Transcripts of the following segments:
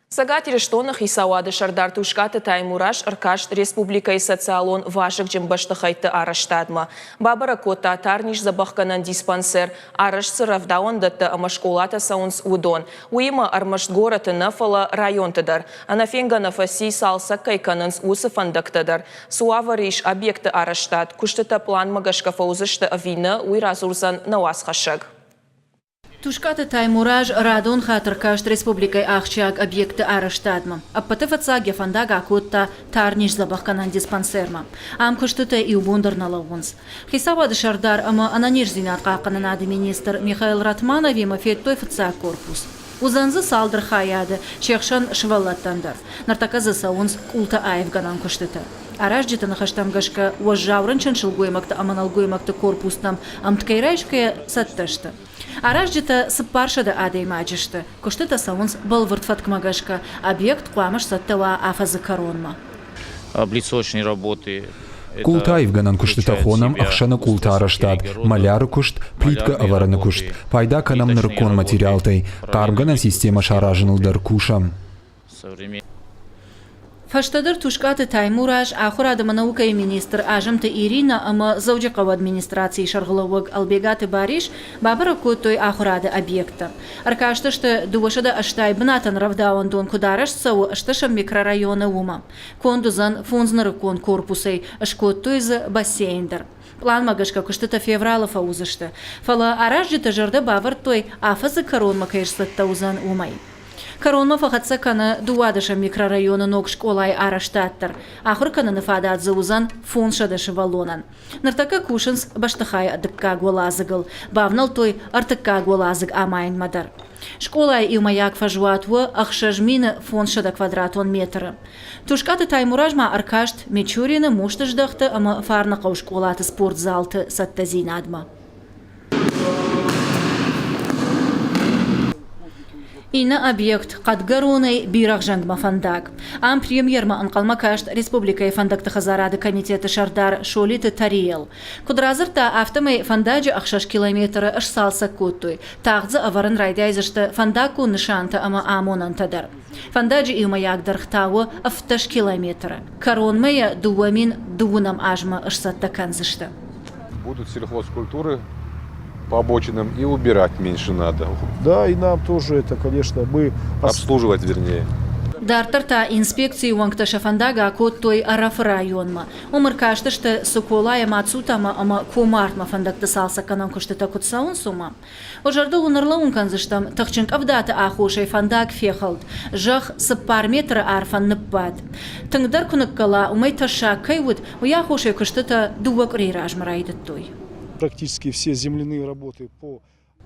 Цӕгат Ирыстоны Хицауады Сӕрдар Тускъаты Таймураз ӕркаст республикӕйы социалон вазыгджын бӕстыхӕйтты арӕзтадмӕ. Бабӕрӕг кодта тарниз дзӕбӕхгӕнӕн диспансер, арӕзт цы рӕвдауӕндӕттӕ ӕмӕ скъолатӕ цӕуынц, уыдон. Уыимӕ ӕрмӕст горӕты нӕ, фӕлӕ районты дӕр. Ӕнӕфенгӕ нӕ фӕци, цалцӕг кӕй кӕнынц, уыцы фӕндӕгтӕ дӕр. Цы уавӕры ис объекты арӕзтад, куыстытӕ пъланмӕ гӕсгӕ фӕуыдзысты ӕви нӕ, уый радзурдзӕн нӕ уацхӕссӕг. Тускъаты Таймураз радон хатт ӕркаст республикӕйы ахсджиаг объектты арӕзтадмӕ. Ӕппӕты фыццаг йӕ фӕндаг акодта тарниз дзӕбӕхгӕнӕн диспансермӕ. Ам куыстытӕ иу бон дӕр нӕ лӕууынц. Хицауады сӕрдар ӕмӕ ӕнӕниздзинад хъахъхъӕнынады министр Михаил Ратмановимӕ федтой фыццаг корпус. Уыдзӕн дзы цалдӕр хайады, се хсӕн сывӕллӕттӕн дӕр. Ныртӕккӕ дзы цӕуынц къултӕ аивгӕнӕн куыстытӕ. Аразджыты ныхӕстӕм гӕсгӕ, уӕззау рынчын сылгоймӕгты ӕмӕ нӕлгоймӕгты корпустӕм ӕмткӕй райсгӕйӕ цӕттӕ сты. Аразджытӕ 400 адӕймаджы сты. Куыстытӕ цӕуынц бӕлвырд фӕткмӕ гӕсгӕ. Объект хъуамӕ сцӕттӕ уа афӕдзы кӕронмӕ. Облицовочные работы. Къултӕ аивгӕнӕн куыстытӕ хонӕм ӕхсӕны къулты арӕзтад, маляры куыст, плиткӕ ӕвӕрыны куыст. Пайда кӕнӕм нырыккон материалтӕй. Хъармгӕнӕн системӕ саразыныл дӕр кусӕм. Фӕстӕдӕр Тускъаты Таймураз, ахуырад ӕмӕ наукӕйы министр Азымты Иринӕ ӕмӕ Дзӕуджыхъӕуы администрацийы сӕргълӕууӕг Ӕлбегаты Барис бабӕрӕг кодтой ахуырады объекттӕ. Ӕркастысты, 280 бынатӕн рӕвдауӕндон куыд арӕзт цӕуы ӕстӕсӕм микрорайоны, уымӕ. Конд уыдзӕн фондз нырыккон корпусӕй, скодтой дзы бассейн дӕр. Пъланмӕ гӕсгӕ куыстытӕ февралы фӕуыдзысты. Фӕлӕ аразджытӕ зӕрдӕ бавӕрдтой, афӕдзы кӕронмӕ кӕй сцӕттӕ уыдзӕн, уымӕй. Кӕронмӕ фӕхӕццӕ кӕны дыууадӕсӕм микрорайоны ног скъолайы арӕзтад дӕр. Ахуыр кӕныны фадат дзы уыдзӕн 500 сывӕллонӕн. Ныртӕккӕ кусынц бӕстыхайы дыккаг уӕладзыгыл, бавнӕлдтой ӕртыккаг уӕладзыг амайынмӕ дӕр. Скъолайы иумӕйаг фӕзуат у 6500 квадратон метры. Тускъаты Таймураз ма ӕркаст Мичурины, Мустыздӕхты ӕмӕ Фарныхъӕуы скъолаты спортзалты цӕттӕдзинадмӕ. Иннӕ объект Хъӕдгӕронӕй Бирӕгъзӕнгмӕ фӕндаг. Ам премьермӕ ӕнхъӕлмӕ каст республикӕйы фӕндӕгты хӕдзарады комитеты сӕрдар Солиты Тариэл. Куыд радзырдта, афтӕмӕй фӕндаджы 6 километры сцалцӕг кодтой. Тагъд дзы ӕвӕрын райдайдзысты фӕндаггон нысантӕ ӕмӕ амонӕнтӕ дӕр. Фӕндаджы иумӕйаг дӕргъ та у 17 километры. Кӕронмӕ йӕ 2012 азмӕ сцӕттӕ кӕндзысты. Будут сельхозкультуры по обочинам и убирать меньше надо. Да, и нам тоже это, конечно, мы... Обслуживать, вернее. Дарддӕр та инспекцийы уӕнгтӕ сӕ фӕндаг акодтой Ӕрӕфы районмӕ. Уым ӕркастысты Цыколайӕ Мацутӕмӕ ӕмӕ Комартмӕ фӕндӕгты цалцӕггӕнӕн куыстытӕ куыд цӕуынц, уымӕ. Уӕ зӕрдыл уын ӕрлӕууын кӕндзыстӕм, тыхджын къӕвдаты аххосӕй фӕндаг фехӕлд, зӕхх цыппар метры арфӕн ныббадт. Тынгдӕр куы ныккӕла, уымӕй тӕссаг кӕй уыд, уый аххосӕй куыстытӕ дыууӕ къуырийы размӕ райдыдтой. Практически все земляные работы по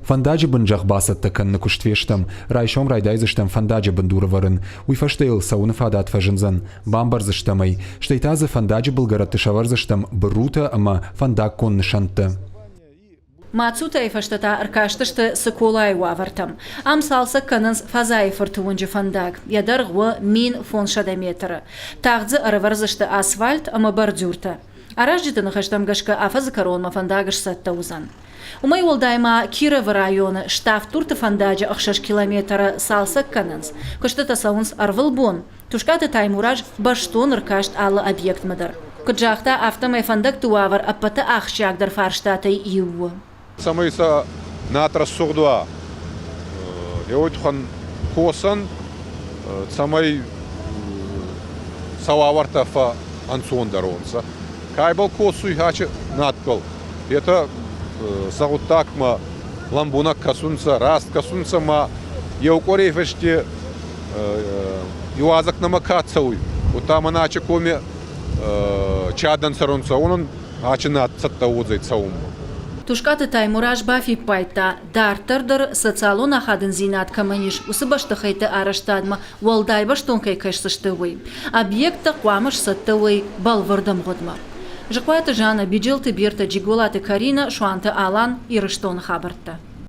Фӕндаджы бын зӕхх бацӕттӕ кӕныны куыст фестӕм. Райсом райдайдзыстӕм фӕндаджы бындур ӕвӕрын. Уый фӕстӕ йыл цӕуыны фадат фӕзындзӕн. Бамбӕрдзыстӕм ӕй. Стӕй та дзы фӕндаджы былгӕрӕтты сӕвӕрдзыстӕм бырутӕ ӕмӕ фӕндаггон нысӕнттӕ. Мацутӕйы фӕстӕ та ӕркастысты Цыколайы уавӕртӕм. Ам цалцӕг кӕнынц Фазайы фырты уынджы фӕндаг. Йӕ дӕргъ у 1500 метры. Тагъд дзы ӕрӕвӕрдзысты асфальт ӕмӕ бордюртӕ. Аразджыты ныхӕстӕм гӕсгӕ афӕдзы кӕронмӕ фӕндаг сцӕттӕ уыдзӕн. Уымӕй уӕлдай ма Кировы районы Ставддурты фӕндаджы 6 километры цалцӕг кӕнынц. Куыстытӕ цӕуынц ӕрвылбон. Тускъаты Таймураз бӕстон ӕркаст алы объектмӕ дӕр. Куыд загъта, афтӕмӕй фӕндӕгты уавӕр ӕппӕты ахсджиагдӕр фарстатӕй иу у. Цӕмӕй сӕ над рӕсугъд уа, еуой туххӕн косӕн, цӕмӕй сӕ уавӕртӕ фӕӕнцондӕр уонцӕ. Кайбӕл косуй ачи надбӕл, етӕ сӕ гъуддагмӕ лӕмбунӕг кӕсунцӕ, раст кӕсунцӕ ма еу къуӕрей фӕсте иуазӕг нӕмӕ ка цӕуй, удта мӕнӕ ачи коми чадӕн цӕрунцӕ, уонӕн ачи над цӕттӕ уодзӕй цӕунмӕ. Тускъаты Таймураз бафиппайдта, дарддӕр дӕр социалон ахадындзинад кӕмӕн ис, уыцы бӕстыхӕйтты арӕзтадмӕ уӕлдай бӕстон кӕй кӕсдзысты, уый. Объекттӕ хъуамӕ сцӕттӕ уой бӕлвырд ӕмгъуыдмӕ. Зыхъуаты Жаннӕ, Биджелты Бертӕ, Джиголаты Каринӕ, Суанты Алан, Ирыстоны хабӕрттӕ.